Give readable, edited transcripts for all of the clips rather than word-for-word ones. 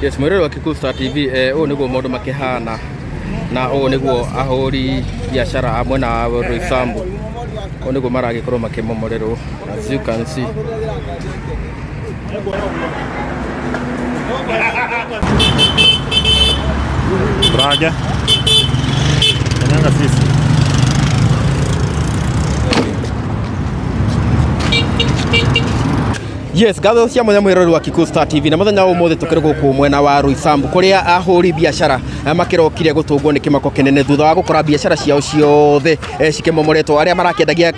Yes, mwĩrore wa Kikuyu Star TV, ũũ nĩguo maũndũ makĩhana na ũũ nĩguo ahũri biacara a mwena wa Roysambu, ũũ nĩguo maragĩkorwo makĩmomorerwo, as you can see. Braga. Kanyanga sisi. Yes, ngatho cia mwanya mwĩroreri wa Kikuyu Star TV, na mũthenya wa ũmũthĩ tũkĩrĩ gũkũ mwena wa Roysambu kũrĩa ahũri biacara makĩrokire gũtũngwo nĩ kĩmako kĩnene thutha wa gũkora biacara ciao ciothe cikĩmomoretwo, arĩa marakĩendagia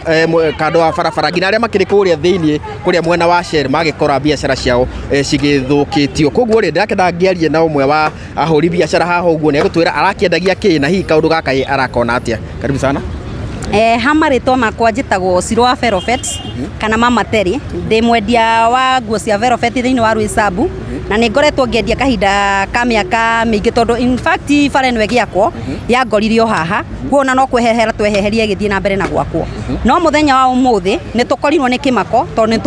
kando wa barabara nginya arĩa makĩrĩ kũrĩa thĩinĩ kũrĩa mwena wa Shell magĩkora biacara ciao cigĩthũkĩtio. Koguo rĩ, ndĩrakĩenda ngĩarie na ũmwe wa ahũri biacara haha ũguo, nĩ egũtwĩra arakĩendagia kĩ na hihi kaũndũ gaka ĩ arakona atĩa. Karibu sana. Ha marĩtwa makwa njĩtagwo Ciro wa Velvet kana Mama Terry, ndĩ mwendia wa nguo cia Velvet thĩinĩ wa Roysambu, na nĩ ngoretwo ngĩendia kahinda ka mĩaka mĩingĩ tondũ in fact bara ĩno ĩgĩakwo yangoririo haha, kuona no kwehehera tweheherie ĩgĩthiĩ na mbere na gwakwo. No mũthenya wa ũmũthĩ nĩ tũkorirwo nĩ kĩmako tondũ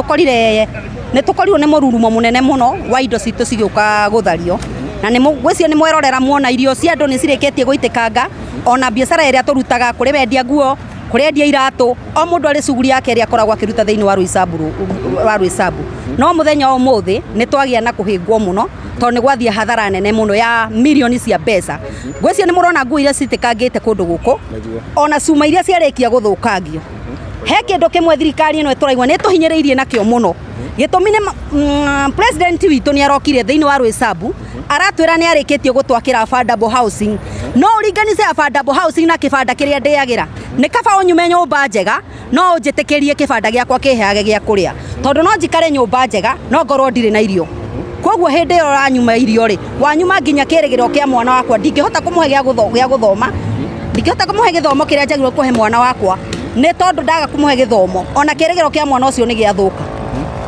nĩ tũkorirwo nĩ mũrurumo mũnene mũno wa indo citũ cigĩũka gũthario, na nĩ ngwĩciria nĩ mwerorera muona irio cia andũ nĩ cirĩkĩtie gũitĩkanga, ona biacara ĩrĩa tũrutaga kũrĩ wendia nguo, kũrĩ endia iratũ, o mũndũ arĩ cuguri yake ĩrĩa akoragwo akĩruta thĩinĩ wa Roysambu wa Roysambu. No mũthenya wa ũmũthĩ nĩ twagĩa na kũhĩngwo mũno tondũ nĩ gwathiĩ hathara nene mũno ya mirioni cia mbeca. Ngwĩciria nĩ mũrona nguo iria citĩkangĩte kũndũ gũkũ, ona cuma iria ciarĩkia gũthũkangio. He kĩndũ kĩmwe thirikari ĩno ĩtũraigua nĩ ĩtũhinyĩrĩirie nakĩo mũno. Gĩtũmi nĩ president witũ nĩ arokire thĩinĩ wa Roysambu aratwĩra nĩ arĩkĩtie gũtwakĩra affordable housing. No ũringanice affordable housing na kĩbanda kĩrĩa ndĩagĩra. Nĩ kaba ũnyume nyũmba njega no ũnjĩtĩkĩrie kĩbanda gĩakwa kĩheage gĩa kũrĩa, tondũ no njikare nyũmba njega no ngorwo ndirĩ na irio. Koguo hĩndĩ ĩyo ũranyuma irio rĩ, wanyuma nginya kĩrĩgĩrĩro kĩa mwana wakwa ndingĩhota kũmũhe gĩa gũthoma, ndingĩhota kũmũhe gĩthomo kĩrĩa njagĩrĩirwo kũhe mwana wakwa nĩ tondũ ndaga kũmũhe gĩthomo ona kĩrĩgĩrĩro kĩa mwana ũcio nĩ gĩathũka.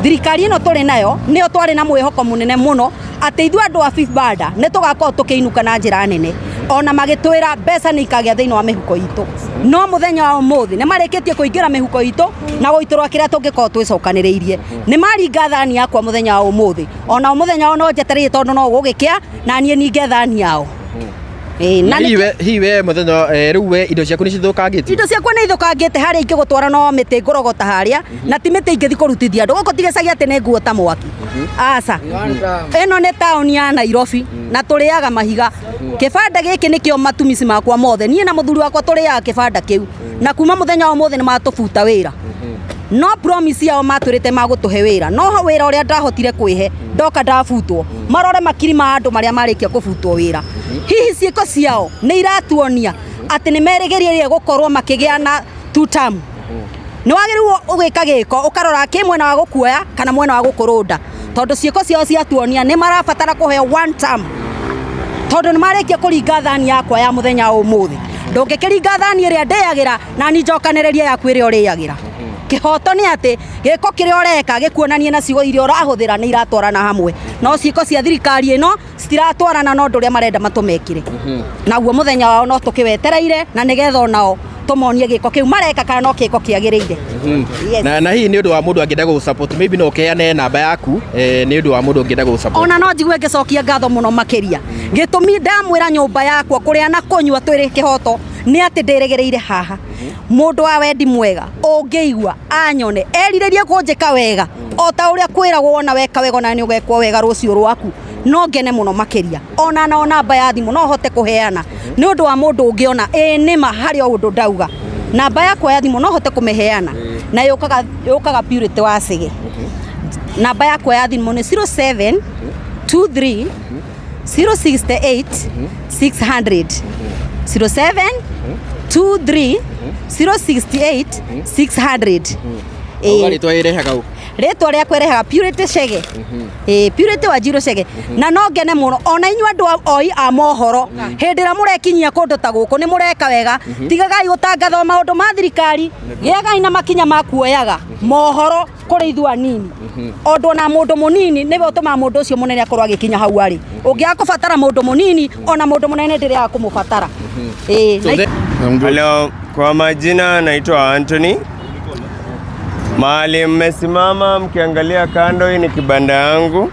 Thirikari ĩno tũrĩ nayo nĩyo twarĩ na mwĩhoko mũnene mũno atĩ ithuĩ andũ a vibanda nĩ tũgakorwo tũkĩinũka na njĩra nene, ona magĩtwĩra mbeca nĩ ikagĩa thĩinĩ wa mĩhuko itũ. No mũthenya wa ũmũthĩ nĩ marĩkĩtie kũingĩra mĩhuko itũ na gũitũrũra kĩrĩa tũngĩkorwo twĩcokanĩrĩirie. Nĩ maringa thani yakwa mũthenya wa ũmũthĩ, ona mũthenya ũyũ no njetereire tondũ no gũgĩkĩa na niĩ ninge thani yao. Na hihi we mũthenya rĩu we indo ciaku nĩ cithũkangĩtio? Indo ciakwa nĩ ithũkangĩte, harĩa ingĩgũtwara no mĩtĩ ngũrogota harĩa, na ti mĩtĩ ingĩthiĩ kũrutithia andũ gũkũ tigĩcagi atĩ nĩ nguo ta mwaki. Aca, ĩno nĩ taũni ya Nairobi na tũrĩaga mahiga. Kĩbanda gĩkĩ nĩkĩo matumici makwa mothe, niĩ na mũthuri wakwa tũrĩaga kĩbanda kĩu, na kuma mũthenya wa ũmũthĩ nĩ matũbuta wĩra. No promise yao matwĩrĩte magũtũhe wĩra, no wĩra ũrĩa ndahotire kwĩhe ndoka ndabutwo. Marore makiri ma andũ marĩa marĩkia kũbutwo wĩra. Hihi ciĩko ciao nĩ iratuonia atĩ nĩ merĩgĩrĩire gũkorwo makĩgĩa na two term? Nĩ wagĩrĩirwo ũgĩka gĩko ũkarora kĩ mwena wa gũkuoya kana mwena wa gũkũrũnda, tondũ ciĩko ciao ciatuonia nĩ marabatara kũheo one term, tondũ nĩ marĩkia kũringa thani yakwa ya mũthenya wa ũmũthĩ. Ndũngĩkĩringa thani ĩrĩa ndĩagĩra na niĩ njokanĩrĩrie yaku ĩrĩa ũrĩagĩra. Kĩhoto nĩ atĩ gĩko kĩrĩa ũreka gĩkuonanie na ciugo iria ũrahũthĩra nĩ iratwarana hamwe, no ciĩko cia thirikari ĩno citiratwarana na ũndũ ũrĩa marenda matũmekĩre. Naguo mũthenya wao no tũkĩwetereire na nĩgetha onao tũmonie gĩko kĩu mareka kana no gĩko kĩagĩrĩire. Yes. Na hihi nĩ ũndũ wa mũndũ angĩenda gũgũ-support, maybe no ũkĩheane namba yaku, nĩ ũndũ wa mũndũ ũngĩenda gũgũ-support. Ona no njigue ngĩcokia ngatho mũno makĩria. Gĩtũmi ndamwĩra nyũmba yakwa kũrĩa na kũnyua twĩrĩ kĩhoto nĩ atĩ ndĩrĩgĩrĩire haha. Mũndũ wa wendi mwega ũngĩigua anyone erirĩrie kũnjĩka wega o ta ũrĩa kwĩragwo wona weka wega ona nĩ ũgekwo wega rũciũ rwaku, no ngene mũno makĩria. Ona no namba ya thimũ no hote kũheana nĩ ũndũ wa mũndũ ũngĩona ĩĩ nĩma harĩ o ũndũ ndauga. Namba yakwa ya thimũ no hote kũmĩheana na yũkaga Purity wa Cege. Namba yakwa ya thimũ nĩ 0723 068 600. 0723 068 600. Auga rĩtwa ĩrehaga ũ? Rĩtwa rĩakwa ĩrehaga Purity Chege. Purity wa Njirũ Chege. Na no ngene mũno ona inyuĩ andũ oi a mohoro hĩndĩ ĩrĩa mũrekinyia kũndũ ta gũkũ nĩ mũreka wega. Tigagai gũtangatha maũndũ ma thirikari, gĩagai na makinya ma kuoyaga mohoro kũrĩ ithuĩ anini. Ũndũ ona mũndũ mũnini nĩwe ũtũmaga mũndũ ũcio mũnene akorwo agĩkinya hau arĩ. Ũngĩaga kũbatara mũndũ mũnini ona mũndũ mũnene ndĩrĩaga kũmũbatara. Na Hello, kwa majina naitwa Anthony. Mahali mmesimama mkiangalia kando, hii ni kibanda yangu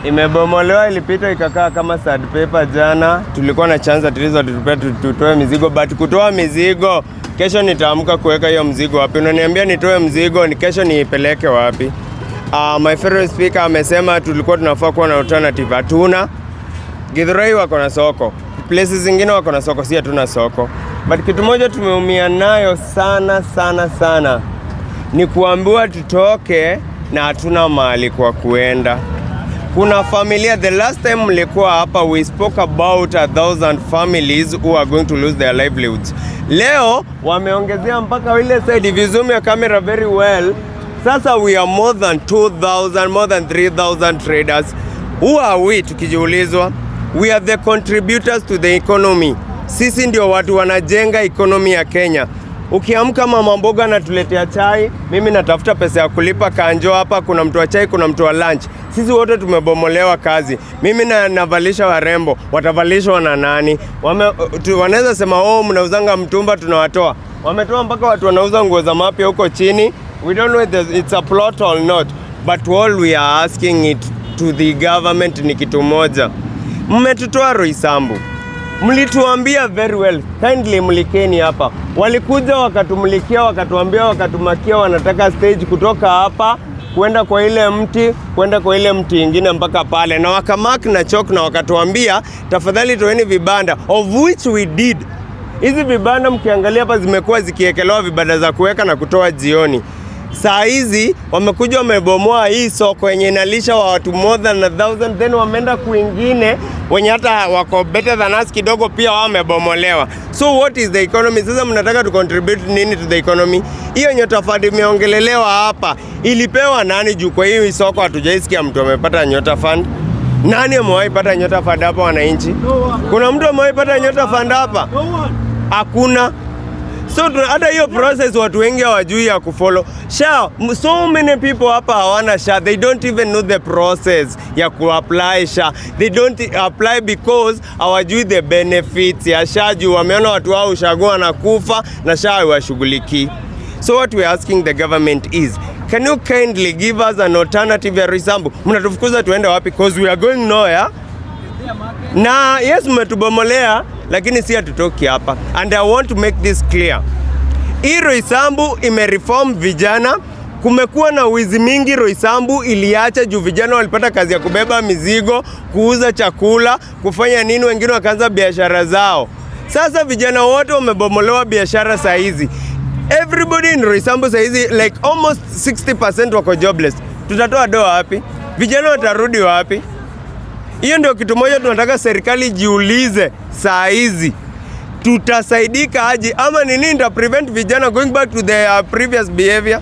imebomolewa, ilipita ikakaa kama sandpaper jana. Tulikuwa na chance at least watutupea tutoe mizigo, but kutoa mizigo kesho nitaamka kuweka hiyo mzigo wapi? Unaniambia nitoe mzigo ni kesho niipeleke wapi? My fellow speaker amesema tulikuwa tunafaa kuwa na alternative, hatuna. Githurai wako na soko, places zingine wako na soko, si hatuna soko. But kitu moja tumeumia nayo sana sana sana ni kuambiwa tutoke na hatuna mahali kwa kuenda. Kuna familia, the last time mlikuwa hapa we spoke about 1,000 families who are going to lose their livelihoods. Leo wameongezea mpaka ile side, if you zoom your camera very well, sasa we are more than 2000, more than 3000 traders. Who are we tukijiulizwa? We are the contributors to the economy. Sisi ndio watu wanajenga economy ya Kenya. Ukiamka mama mboga anatuletea chai, mimi natafuta pesa ya kulipa kanjo hapa, kuna mtu wa chai, kuna mtu wa lunch. Sisi wote tumebomolewa kazi. Mimi navalisha warembo, watavalishwa na nani? Wanaweza sema, "Oh, mnauzanga mtumba, tunawatoa." Wametoa mpaka watu wanauza nguo za mapya huko chini. We don't know if it's a plot or not, but all we are asking it to the government ni kitu moja. Mmetutoa Roysambu, mlituambia very well, kindly mlikeni hapa. Walikuja wakatumulikia, wakatuambia, wakatumakia wanataka stage kutoka hapa kwenda kwa ile mti, kwenda kwa ile mti ingine mpaka pale, na wakamark na chalk na wakatuambia tafadhali toeni vibanda, of which we did. Hizi vibanda mkiangalia hapa zimekuwa zikiwekelewa vibanda za kuweka na kutoa jioni. Saa hizi wamekuja wamebomoa hii soko yenye inalisha wa watu more than 1,000, then wameenda kwingine wenye hata wako better than us kidogo, pia wao wamebomolewa. So what is the economy? Sasa mnataka tu contribute nini to the economy? Hiyo Nyota Fund imeongelelewa hapa, ilipewa nani? Juu kwa hii soko hatujaisikia mtu amepata Nyota Fund. Nani amewahi pata Nyota Fund hapa wananchi? Kuna mtu amewahi pata Nyota Fund hapa? Hakuna. So hata hiyo process watu wengi hawajui ya kufollow. SHA, so many people hapa hawana SHA. They don't even know the process ya kuapply SHA. They don't apply because hawajui the benefits ya SHA juu wameona watu wao ushago wanakufa na SHA haiwashughulikii. So what we are asking the government is, can you kindly give us an alternative ya Roysambu? Mnatufukuza tuende wapi? Because we are going nowhere. Na yes, mmetubomolea lakini si hatutoki hapa. And I want to make this clear. Hii Roysambu imereform vijana. Kumekuwa na wizi mingi Roysambu iliacha juu vijana walipata kazi ya kubeba mizigo, kuuza chakula, kufanya nini, wengine wakaanza biashara zao. Sasa vijana wote wamebomolewa biashara saa hizi. Everybody in Roysambu saa hizi like almost 60% wako jobless. Tutatoa doa wapi? Vijana watarudi wapi? Hiyo ndio kitu moja tunataka serikali jiulize saa hizi, tutasaidika aje ama ni nini ita prevent vijana going back to their previous behavior?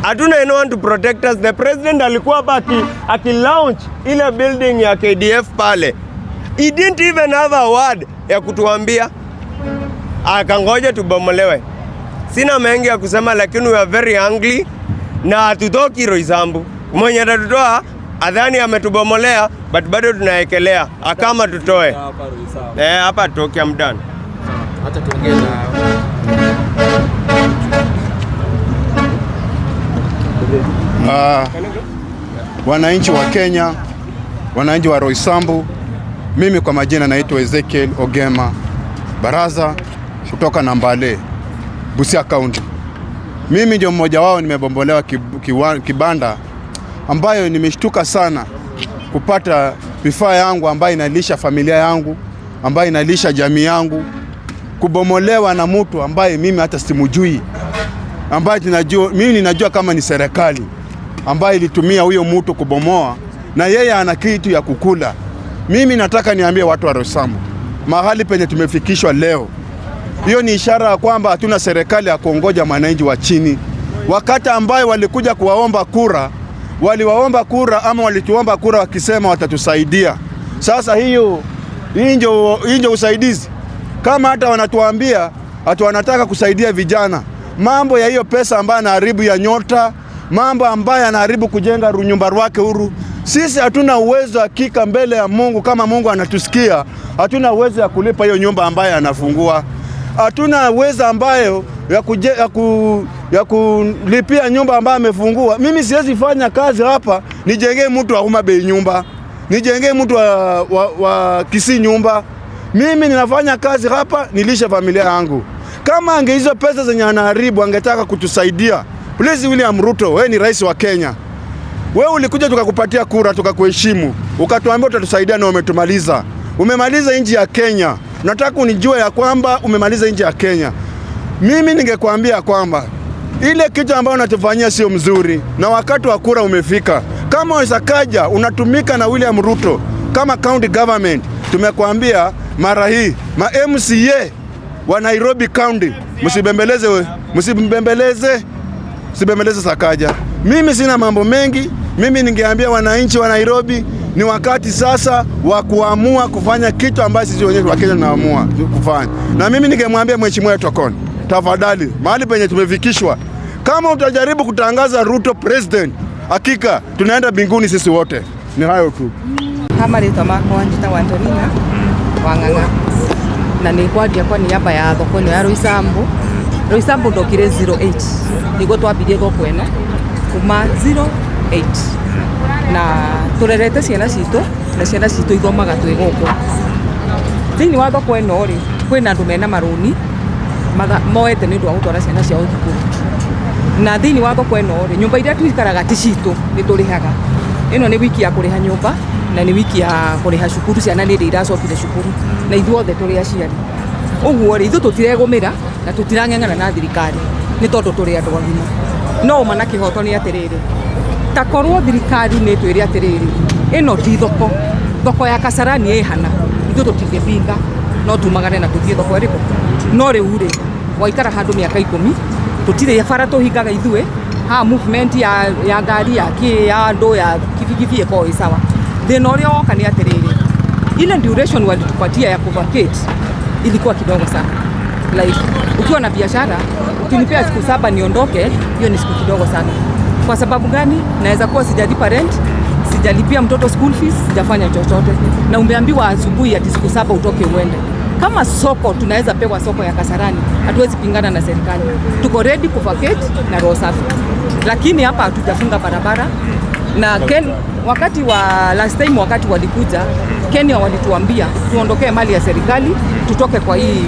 Hatuna anyone to protect us. The president alikuwa hapa aki launch ile building ya KDF pale, he didn't even have a word ya kutuambia, akangoja tubomolewe. Sina mengi ya kusema, lakini we are very angry na hatutoki Roysambu. Mwenye atatutoa adhani ametubomolea, but bado tunaekelea akama tutoe hapa tutoki. I'm done. Acha tuongee na Wananchi wa Kenya, wananchi wa Roysambu, mimi kwa majina naitwa Ezekiel Ogema Baraza kutoka Nambale, Busia County. Mimi ndio mmoja wao, nimebombolewa kibanda ambayo nimeshtuka sana kupata vifaa yangu ambayo inalisha familia yangu, ambayo inalisha jamii yangu, kubomolewa na mtu ambaye mimi hata simujui, ambaye tunajua, mimi ninajua kama ni serikali ambaye ilitumia huyo mtu kubomoa, na yeye ana kitu ya kukula. Mimi nataka niambie watu wa Roysambu, mahali penye tumefikishwa leo, hiyo ni ishara ya kwamba hatuna serikali ya kuongoja mwananchi wa chini. Wakati ambayo walikuja kuwaomba kura, waliwaomba kura ama walituomba kura wakisema watatusaidia. Sasa hiyo hii ndio usaidizi. Kama hata wanatuambia ati wanataka kusaidia vijana, mambo ya hiyo pesa ambayo anaharibu ya Nyota, mambo ambayo anaharibu kujenga nyumba rwake huru. Sisi hatuna uwezo hakika mbele ya Mungu, kama Mungu anatusikia, hatuna uwezo ya kulipa hiyo nyumba ambayo anafungua. Hatuna uwezo ambayo ya ya kulipia nyumba ambayo amefungua. Mimi siwezi fanya kazi hapa nijengee mtu wa Homa Bay nyumba, nijengee mtu wa Kisii nyumba. Mimi ninafanya kazi hapa nilishe familia yangu. Kama ange hizo pesa zenye anaharibu angetaka kutusaidia. Please William Ruto, wewe ni rais wa Kenya. Wewe ulikuja tukakupatia kura, tukakuheshimu, ukatuambia utatusaidia na umetumaliza. Umemaliza nchi ya Kenya. Nataka unijue ya kwamba umemaliza nchi ya Kenya. Mimi ningekwambia kwamba ile kitu ambayo unatufanyia sio mzuri, na wakati wa kura umefika. Kama Sakaja unatumika na William Ruto kama county government, tumekwambia mara hii ma MCA wa Nairobi County msibembeleze, msibembeleze, msibembeleze Sakaja. Mimi sina mambo mengi. Mimi ningeambia wananchi wa Nairobi ni wakati sasa wa kuamua kufanya kitu ambacho sisi wenyewe Wakenya tunaamua kufanya. Na mimi ningemwambia Mheshimiwa Tokon, tafadhali, mahali penye tumefikishwa, kama utajaribu kutangaza Ruto president, hakika tunaenda mbinguni sisi wote. Ni hayo tu. Ha marĩtwa makwa njĩtagwo Antonina Wang'ang'a na nĩ kwaria kwa niaba ya thoko ĩno ya Roysambu. Roysambu ndokire 08 niguo twambirie thoko ĩno kuma 08 na tũrerete ciana citũ na ciana citũ ithomaga twĩ gũkũ. Thĩinĩ wa thoko ĩno rĩ, kwĩna andũ mena marũni moete nĩ ũndũ wa gũtwara ciana ciao thukuru, na thĩinĩ wa thoko ĩno rĩ, nyũmba iria tuikaraga ti citũ, nĩ tũrĩhaga. Ĩno nĩ wiki ya kũrĩha nyũmba na nĩ wiki ya kũrĩha cukuru, ciana nĩ ĩrĩa iracokire cukuru na ithuothe tũrĩ aciari. Ũguo rĩ, ithuĩ tũtiregũmĩra na tũtirang'eng'ana na thirikari nĩ tondũ tũrĩ andũ agima. No ũma na kĩhoto nĩ atĩrĩrĩ, ta korwo thirikari nĩ ĩtwĩre atĩrĩrĩ, ĩno ti thoko, thoko ya Kasarani ĩhana, ithuĩ tũtingĩbinga, no tumagane na tũthiĩ thoko ĩrĩkũ. No rĩu rĩ, waikara handũ mĩaka 10, tũtirĩ bara tũhingaga ithuĩ, ha movement ya ngari ya kĩ ya andũ ya kibikibi ĩkoragwo ĩ sawa. Thĩna ũrĩa woka nĩ atĩrĩrĩ, ile duration walitupatia ya kuvacate ilikuwa kidogo sana. Like ukiwa na biashara ukinipea siku 7 niondoke, hiyo ni siku kidogo sana. Kwa sababu gani? Naweza kuwa sijalipa rent, sijalipia mtoto school fees, sijafanya chochote, na umeambiwa asubuhi ati siku 7 utoke uende. Kama soko tunaweza pewa soko ya Kasarani, hatuwezi pingana na serikali. Tuko ready kuvacate na roho safi. Lakini hapa hatujafunga barabara. Na wakati wa last time wakati walikuja Kenya walituambia tuondokee mali ya serikali, tutoke kwa hii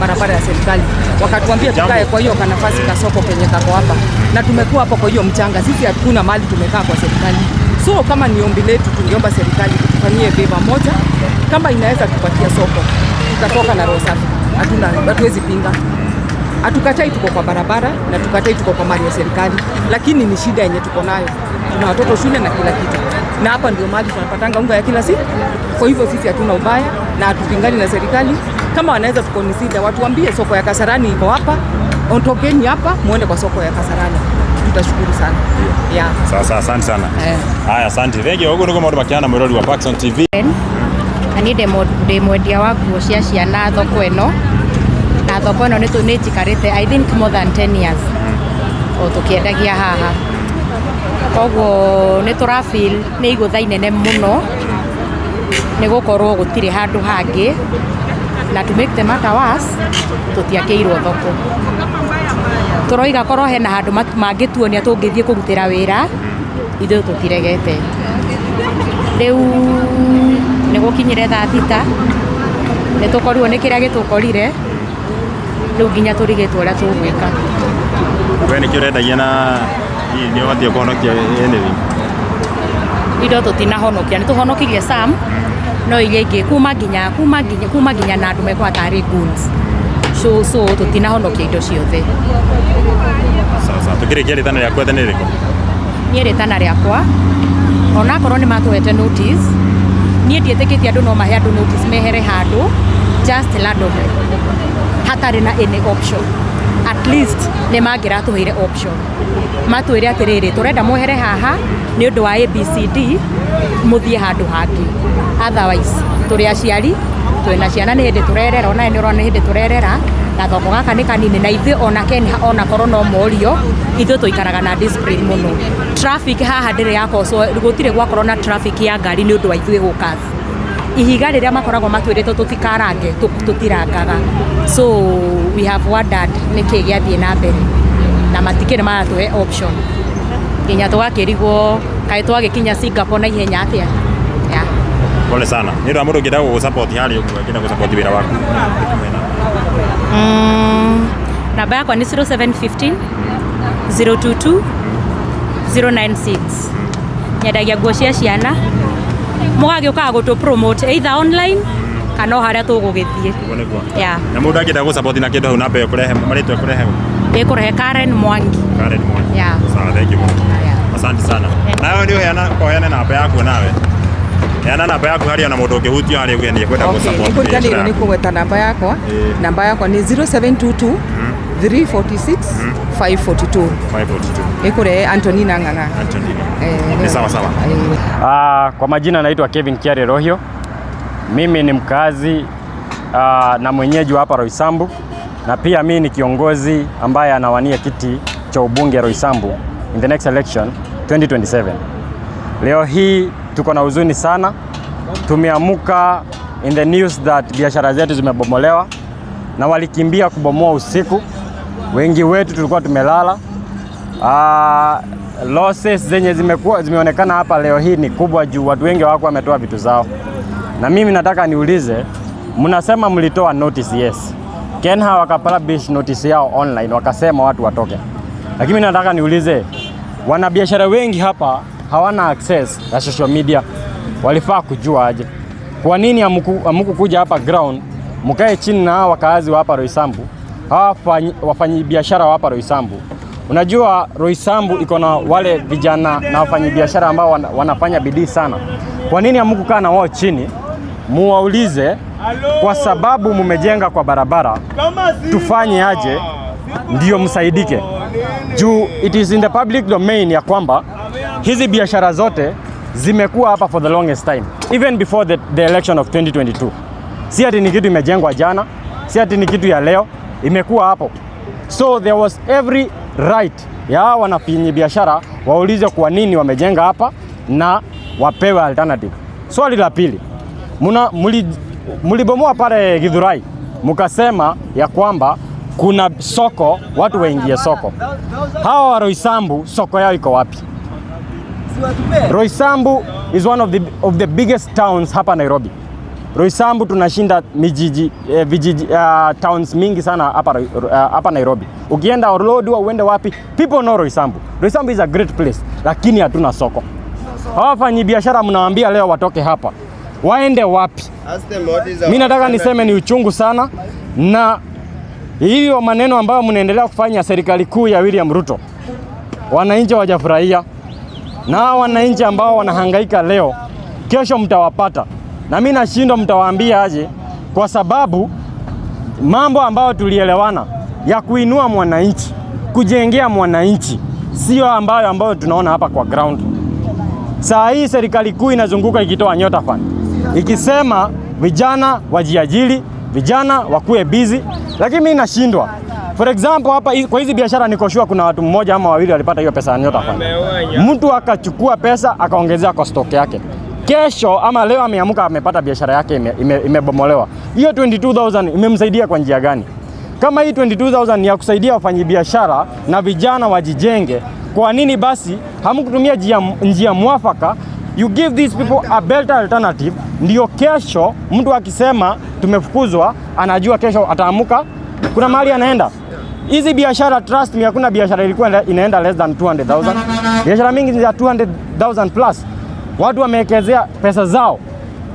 barabara ya serikali. Wakatuambia tukae kwa hiyo kanafasi kasoko penye kako hapa. Na tumekuwa hapo kwa hiyo mchanga. Sisi hatuna mali, tumekaa kwa serikali. So kama ni ombi letu, tungeomba serikali tufanyie favor moja, kama inaweza tupatia soko, tutatoka na roho safi. Hatuwezi pinga. Hatukatai tuko kwa barabara na tukatai tuko kwa mali ya serikali, lakini ni shida yenye tuko nayo. Tuna watoto shule na kila kitu. Na hapa ndio mali tunapatanga unga ya kila siku. Kwa hivyo sisi hatuna ubaya na hatupingani na serikali. Kama wanaweza tukonisida, watuambie soko ya Kasarani iko hapa, ondokeni hapa muende kwa soko ya Kasarani. Tutashukuru sana. Yeah. Sawa, asante sana. Haya, asante. Thank you. Uguo niguo maundu makiana mwirori wa Paxson TV. Na niĩ ndĩ mwendia wa nguo cia ciana thoko ĩno, na thoko ĩno nĩ njikarĩte I think more than 10 years o tũkĩendagia haha, koguo nĩ tũra feel nĩ igũtha inene mũno nĩ gũkorwo gũtirĩ handũ hangĩ, na to make the matter worse tũtiakĩirwo thoko. Tũroiga korwo hena handũ mangĩtuonia tũngĩthiĩ kũrutĩra wĩra, ithuĩ tũtiregete. Rĩu nĩ gũkinyire thaa 6, nĩ tũkorirwo nĩ kĩrĩa gĩtũkorire, rĩu nginya tũrigĩtwo ũrĩa tũgwĩka. We nĩkĩ ũrendagia na hihi nĩ ũhotire kũhonokia anything? Indo tũtinahonokia, nĩ tũhonokirie some, no iria ingĩ kuma nginya na andũ mekwaga tarĩ goons, so tũtinahonokia indo ciothe. Sawa sawa. Tukĩrĩkia, rĩtana rĩaku ete nĩ rĩrĩkũ? Niĩ rĩtana rĩakwa, onakorwo nĩ matũhete notice, niĩ ndiĩtĩkĩtie andũ no mahe andũ notice mehere handũ just randomly hatarĩ na any option. At least nĩ mangĩratũheire option, matwĩre atĩrĩrĩ, tũrenda mwehere haha nĩ ũndũ wa ABCD, mũthiĩ handũ hangĩ. Otherwise tũrĩ aciari, twĩna ciana, nĩ hĩndĩ tũrerera, onawe nĩ ũrona nĩ hĩndĩ tũrerera, gathoko gaka nĩ kanini, na ithuĩ ona Ken ona korwo no morio, ithuĩ tũikaraga na discipline mũno. Traffic haha ndĩrĩ yakocwo, gũtirĩ gwakorwo na traffic ya ngari nĩ ũndũ wa ithuĩ gũka. Ihiga rĩrĩa makoragwo matwĩrĩte tũtikarange, tũtirangaga. So we have wondered nĩkĩ gĩathiĩ na mbere. Na Na matikĩrĩ maratũhe option nginya tũgakĩrigwo kaĩ twagĩkinya Singapore na ihenya atĩa, yeah. Pole sana. Nĩ ũndũ wa mũndũ ũngĩenda gũgũsupport harĩa ũguo, angĩenda gũsupport wĩra waku. Namba yakwa nĩ 0715 022 096. Nyendagia nguo cia ciana, mũgagĩũkaga gũtũ promote either online kana o harĩa tũgũgĩthiĩ. Ũguo nĩguo. Yeah. Na mũndũ angĩenda gũsupport na kĩndũ hau, namba ĩyo kũrehe marĩtwa ĩkũrehe? Ĩkũrehe Karen Mwangi. Karen Mwangi. Yeah. Sawa, thank you mũno. Yeah. Asante sana. Nawe nĩ ũheana ũheane namba yaku nawe. Heana namba yaku harĩa na mũndũ ũngĩhutio harĩa uge nĩ ekwenda Okay, gũsupport nĩkũriganĩirwo biacara nĩ yaku. kũgweta namba yakwa. Namba yakwa nĩ 0722 346 542. 542. Ĩkũrehe Antonina Ng'ang'a. Antonina. Eh, Ni sawa sawa. Kwa majina naitwa Kevin Kiare Rohio. Mimi ni mkazi na mwenyeji wa hapa Roysambu na pia mimi ni kiongozi ambaye anawania kiti cha ubunge Roysambu in the next election 2027. Leo hii tuko na huzuni sana. Tumeamuka in the news that biashara zetu zimebomolewa na walikimbia kubomoa usiku. Wengi wetu tulikuwa tumelala. Losses zenye zimekuwa zimeonekana hapa leo hii ni kubwa juu watu wengi wako wametoa vitu zao, na mimi nataka niulize, mnasema mlitoa notice, yes. Kenha wakapublish notice yao online wakasema watu watoke, lakini mimi nataka niulize, wanabiashara wengi hapa hawana access ya social media, walifaa kujua aje? Kwa nini hamkukuja hapa ground mkae chini na hawa wakaazi wa hapa Roysambu, hawa wafanyibiashara wa hapa Roysambu? Unajua Roysambu iko na wale vijana na wafanyibiashara ambao wanafanya bidii sana. Kwa nini hamkukaa na wao chini muwaulize, kwa sababu mumejenga kwa barabara, tufanye aje ndio msaidike? Juu it is in the public domain ya kwamba hizi biashara zote zimekuwa hapa for the longest time, even before the election of 2022. Si ati ni kitu imejengwa jana, si ati ni kitu ya leo, imekuwa hapo. So there was every right ya hawa wanafanyi biashara waulize kwa nini wamejenga hapa na wapewe alternative. Swali la pili, mulibomoa pale Githurai mkasema ya kwamba kuna soko, watu waingie soko. Hawa wa Roysambu soko yao iko wapi? Roysambu is one of the biggest towns hapa Nairobi. Roysambu tunashinda mijiji, vijiji, towns mingi sana hapa Nairobi. Ukienda Lodwar, uende wapi, people know Roysambu. Roysambu is a great place, lakini hatuna soko. Hawa wafanyi biashara mnawaambia leo watoke hapa, waende wapi? Mi nataka niseme ni uchungu sana, na hiyo maneno ambayo mnaendelea kufanya serikali kuu ya William Ruto, wananchi hawajafurahia, na hawa wananchi ambao wanahangaika leo, kesho mtawapata, na mi nashindwa mtawaambia aje, kwa sababu mambo ambayo tulielewana ya kuinua mwananchi, kujengea mwananchi, sio ambayo tunaona hapa kwa ground. Saa hii serikali kuu inazunguka ikitoa Nyota Fund ikisema vijana wajiajiri, vijana wakuwe busy, lakini mimi nashindwa. For example hapa kwa hizi biashara niko sure kuna watu mmoja ama wawili walipata hiyo pesa ya Nyota Fund. Mtu akachukua pesa akaongezea kwa stock yake. Kesho ama leo ameamka amepata biashara yake imebomolewa. Hiyo 22,000 imemsaidia kwa njia gani? Kama hii 22,000 ni ya kusaidia wafanyabiashara na vijana wajijenge, kwa nini basi hamkutumia njia mwafaka? You give these people a better alternative, ndio kesho mtu akisema tumefukuzwa, anajua kesho ataamuka, kuna mahali anaenda. Hizi biashara, trust me, hakuna biashara ilikuwa inaenda less than 200,000. Biashara mingi ni za 200,000 plus. Watu wamewekezea pesa zao,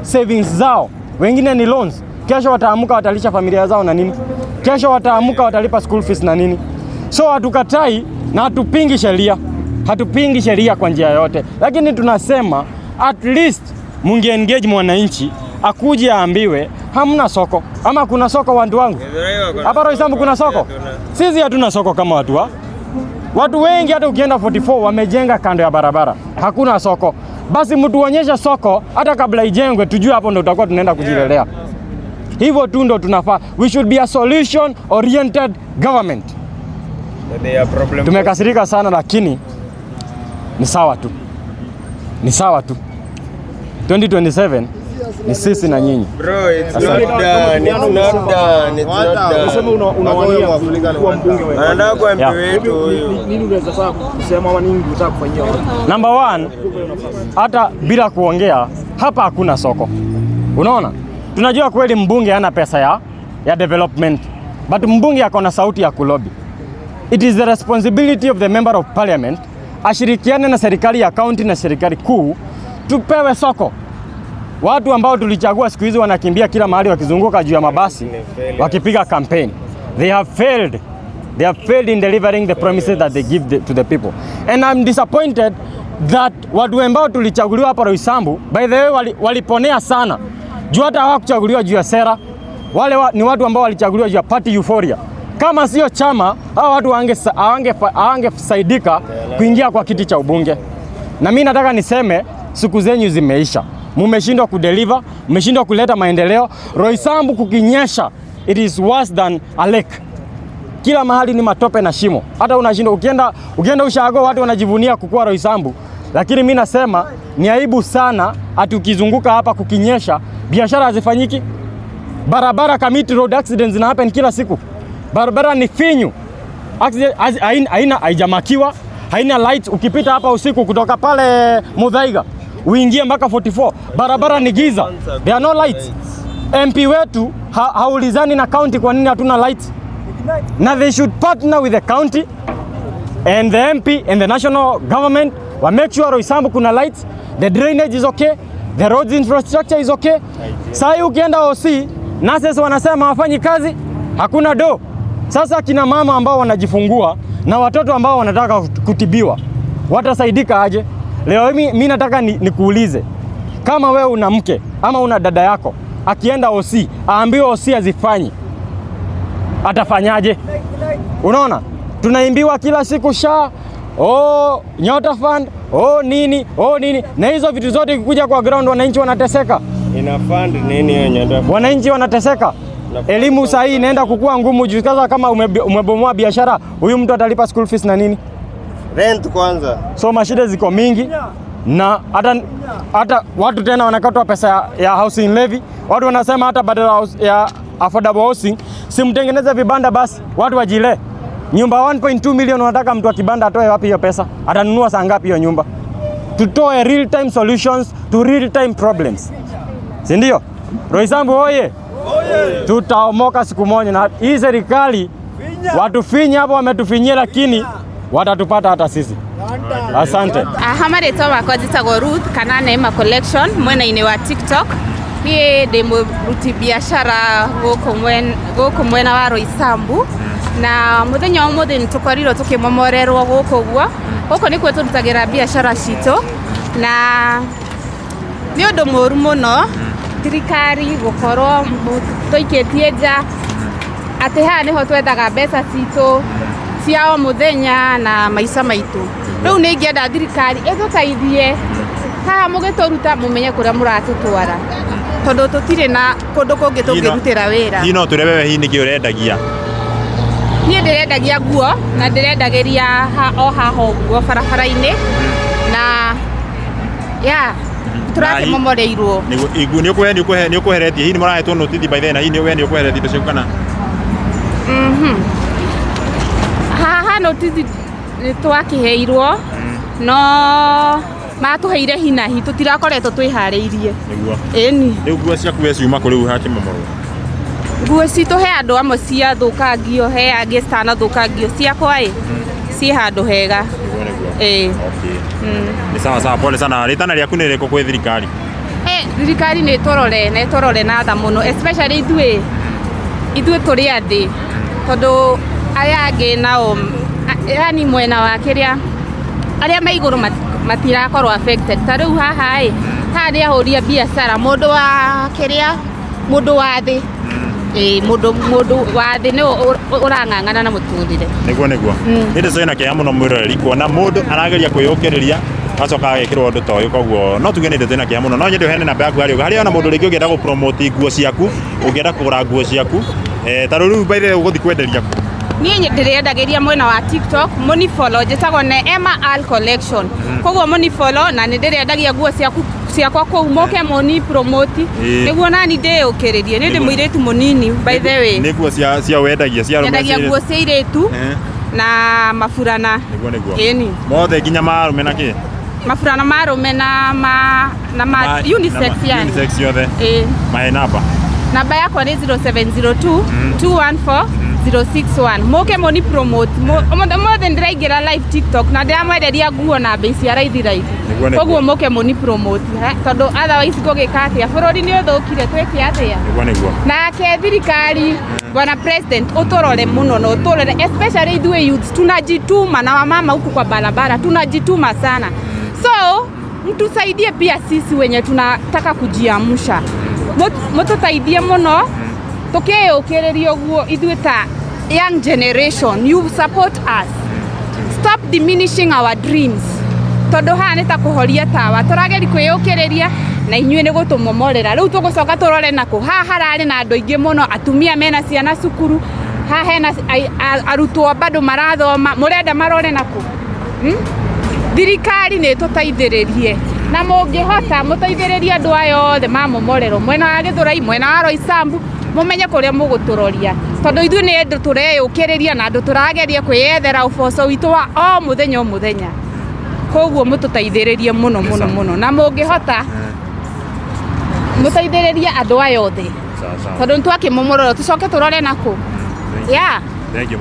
savings zao, wengine ni loans. Kesho wataamuka watalisha familia zao na nini? Kesho wataamuka watalipa school fees na nini? So hatukatai na hatupingi sheria, hatupingi sheria kwa njia yoyote, lakini tunasema at least munge engage mwananchi akuje aambiwe hamna soko ama kuna soko. Watu wangu hapa Roysambu kuna soko? Sisi hatuna soko kama watu wengi. Hata ukienda 44 wamejenga kando ya barabara, hakuna soko. Basi mtuonyeshe soko hata kabla ijengwe, tujue hapo ndo tutakuwa tunaenda kujilelea. Hivyo tu ndo tunafaa. We should be a solution oriented government. Tumekasirika sana, lakini ni sawa tu, ni sawa tu. 2027 Ni sisi na nyinyi. Bro, it's not done. It's not done. It's not done. Unasema unawania kuwa mbunge wa Anataka kuwa MP Yeah. wetu huyu. Nini unaweza sasa kusema ama nini unataka kufanyia watu? Number one, hata bila kuongea hapa hakuna soko. Unaona, tunajua kweli mbunge hana pesa ya development, but mbunge ako na sauti ya kulobby. It is the responsibility of the member of parliament ashirikiane na serikali ya county na serikali kuu tupewe soko. Watu ambao tulichagua siku hizi wanakimbia kila mahali wakizunguka juu ya mabasi wakipiga campaign. They have failed. They have failed in delivering the promises that they give to the people. And I'm disappointed that watu ambao tulichaguliwa hapa Roysambu, by the way, waliponea sana. Juu hata hawakuchaguliwa juu ya sera. Wale ni watu ambao walichaguliwa juu ya party euphoria. Kama sio chama, hao watu hawangesaidika kuingia kwa kiti cha ubunge. Na mimi nataka niseme siku zenyu zimeisha. Mumeshindwa kudeliver, mmeshindwa kuleta maendeleo. Roysambu kukinyesha, it is worse than a lake. Kila mahali ni matope na shimo. Hata unashindwa ukienda ushago watu wanajivunia kukua Roysambu. Lakini mimi nasema ni aibu sana ati ukizunguka hapa kukinyesha, biashara hazifanyiki. Barabara Kamiti road accidents zina happen kila siku. Barabara ni finyu. Accident haina haijamakiwa, haina lights. Ukipita hapa usiku kutoka pale Muthaiga uingie mpaka 44, barabara ni giza. There are no lights. MP wetu haulizani na county kwa nini hatuna lights. Na they should partner with the county and the MP and the national government wa make sure Roysambu kuna lights, the drainage is okay, the roads infrastructure is okay. Sasa ukienda OC, nurses wanasema hawafanyi kazi, hakuna do. Sasa kina mama ambao wanajifungua na watoto ambao wanataka kutibiwa watasaidika aje? Leo mi nataka nikuulize, kama wewe una mke ama una dada yako akienda OC aambiwe OC hazifanyi, atafanyaje? Unaona, tunaimbiwa kila siku SHA, oh, Nyota Fund, oh nini, oh nini, na hizo vitu zote ikikuja kwa ground wananchi wanateseka. Ina fund nini hiyo Nyota? Wananchi wanateseka. Elimu saa hii inaenda kukua ngumu juu sasa kama umebomoa biashara, huyu mtu atalipa school fees na nini? Rent kwanza. So mashida ziko mingi na hata watu tena wanakatwa pesa ya housing levy. Watu wanasema hata badala ya affordable housing, simtengeneze vibanda basi watu wajile. Nyumba 1.2 million wanataka mtu wa kibanda atoe wapi hiyo pesa? Atanunua saa ngapi hiyo nyumba? Tutoe real time solutions to real time problems. Si ndio? Roysambu oye! Tutaomoka siku moja na hii serikali watufinye hapo, wametufinyia lakini watatupata hata sisi. Asante. Aha, marĩtwa makwa njĩtagwo Ruth kana Neema Collection mwena-inĩ wa TikTok. Niĩ ndĩ mũruti biacara gũkũ mwena wa Roysambu, na mũthenya wa ũmũthĩ nĩ tũkorirwo tũkĩmomorerwo gũkũ ũguo. Gũkũ nĩkuo tũrutagĩra biacara citũ, na nĩ ũndũ mũũru mũno thirikari gũkorwo tũikĩtie nja atĩ haha nĩho twethaga mbeca citũ cia o mũthenya na maica maitũ. Rĩu nĩ ingĩenda thirikari ĩtũteithie haha mũgĩtũruta mũmenye kũrĩa mũratũtwara, tondũ tũtirĩ na kũndũ kũngĩ tũngĩrutĩra wĩra. Hihi no twĩre wewe hihi nĩkĩ ũrendagia? Niĩ ndĩrendagia nguo na ndĩrendagĩria o haha ũguo barabara-inĩ, na ya tũrakĩmomoreirwo. Nĩ ũkweheretie hihi nĩ mũrahetwo notice by then, na hihi we nĩ ũkweheretie indo ciaku kana? Haha notice nĩ twakĩheirwo, no matũheire hinahi, tũtirakoretwo twĩharĩirie. Nĩguo. Ĩni. Rĩu nguo ciaku we ciuma kũ rĩu hakĩmomorwo? Nguo citũ he andũ amwe ciathũkangio, he angĩ citanathũkangio. Ciakwa ĩ ciĩ handũ hega. Nĩguo nĩguo. Ĩĩ. Okay. Nĩ sawa sawa, pole sana. Rĩtana rĩaku nĩ rĩrĩkũ kwĩ thirikari? Thirikari nĩ ĩtũrore na ĩtũrore na tha mũno, especially ithuĩ tũrĩ athĩ, tondũ aya angĩ nao, yani mwena wa kĩrĩa arĩa me igũrũ matirakorwo affected. Ta rĩu haha ĩ, haha nĩ ahũri a biacara, mũndũ wa kĩrĩa, mũndũ wa thĩ, ĩĩ, mũndũ wa thĩ nĩwe ũrang'ang'ana na mũtũrĩre. Nĩguo nĩguo. Nĩ ndeto ĩna kĩeha mũno mwĩroreri kuona mũndũ arageria kwĩyũkĩrĩria acoka agekĩrwo ũndũ ta ũyũ, koguo no tuge nĩ ndeto ĩna kĩeha mũno. No nyende ũheane namba yaku harĩa harĩa ona mũndũ rĩngĩ ũngĩenda gũ-promote nguo ciaku, ũngĩenda kũgũra nguo ciaku, ta rĩu by the way ũgũthiĩ kwenderia kũ? Niĩ ndĩrendagĩria mwena wa TikTok, mũni follow, njĩtagwo Neema Al Collection. Koguo mũni follow, na nĩ ndĩrendagia nguo Ciakwa kũu moke moni promote nĩguo nani ndĩyũkĩrĩrie. Nĩ ndĩ mũirĩtu mũnini, by the way. Nĩ nguo cia wendagia cia arũme? Nyendagia nguo cia irĩtu na maburana. Nĩguo. Ĩni. Mothe, nginya ma arũme na kĩ? Maburana ma arũme na ma unisex yani. Unisex ciothe. Ĩĩ. Mahe namba. Namba yakwa nĩ 0702 214 061. Moke moni promote. Ũmũthĩ ndĩraingĩra live TikTok na ndĩramwenderia nguo na bei cia raithi raithi. Nĩguo. Koguo moke moni promote, tondũ otherwise ngũgĩka atĩa? Bũrũri nĩ ũthũkire, twĩke atĩa? Nĩguo. Nake thirikari, bwana president, uturore muno na uturore especially ithuĩ youths tunajituma na wamama huku kwa barabara tunajituma sana, so mtusaidie pia sisi wenye tunataka kujiamsha. Mututeithie muno tukiyukiriria uguo ithuĩ ta young generation. You support us, stop diminishing our dreams, tondu haha nĩ ta kũhoria tawa tũrageri kwĩyũkĩrĩria na inyuĩ nĩ gũtũmomorera. Rĩu tũgũcoka tũrore nakũ? Haha hararĩ na andũ aingĩ mũno, atumia mena ciana cukuru haha, hena arutwo bado marathoma. Mũrenda marore nakũ, Thirikari nĩ ĩtũteithĩrĩrie, na mũngĩhota mũteithĩrĩrie andũ aya othe mamomorerwo mwena wa Gĩthũrai, mwena wa Roysambu, mũmenye kũrĩa mũgũtũroria, tondũ ithuĩ nĩ andũ tũreyũkĩrĩria na andũ tũrageria kwĩyethera ũboco witũ wa o mũthenya o mũthenya. Koguo mũtũteithĩrĩrie mũno mũno mũno, na mũngĩhota mũteithĩrĩrie andũ aya othe, Sawa sawa. tondũ nĩ twakĩmomorerwo, tũcoke tũrore nakũ? Yeah. Thank you.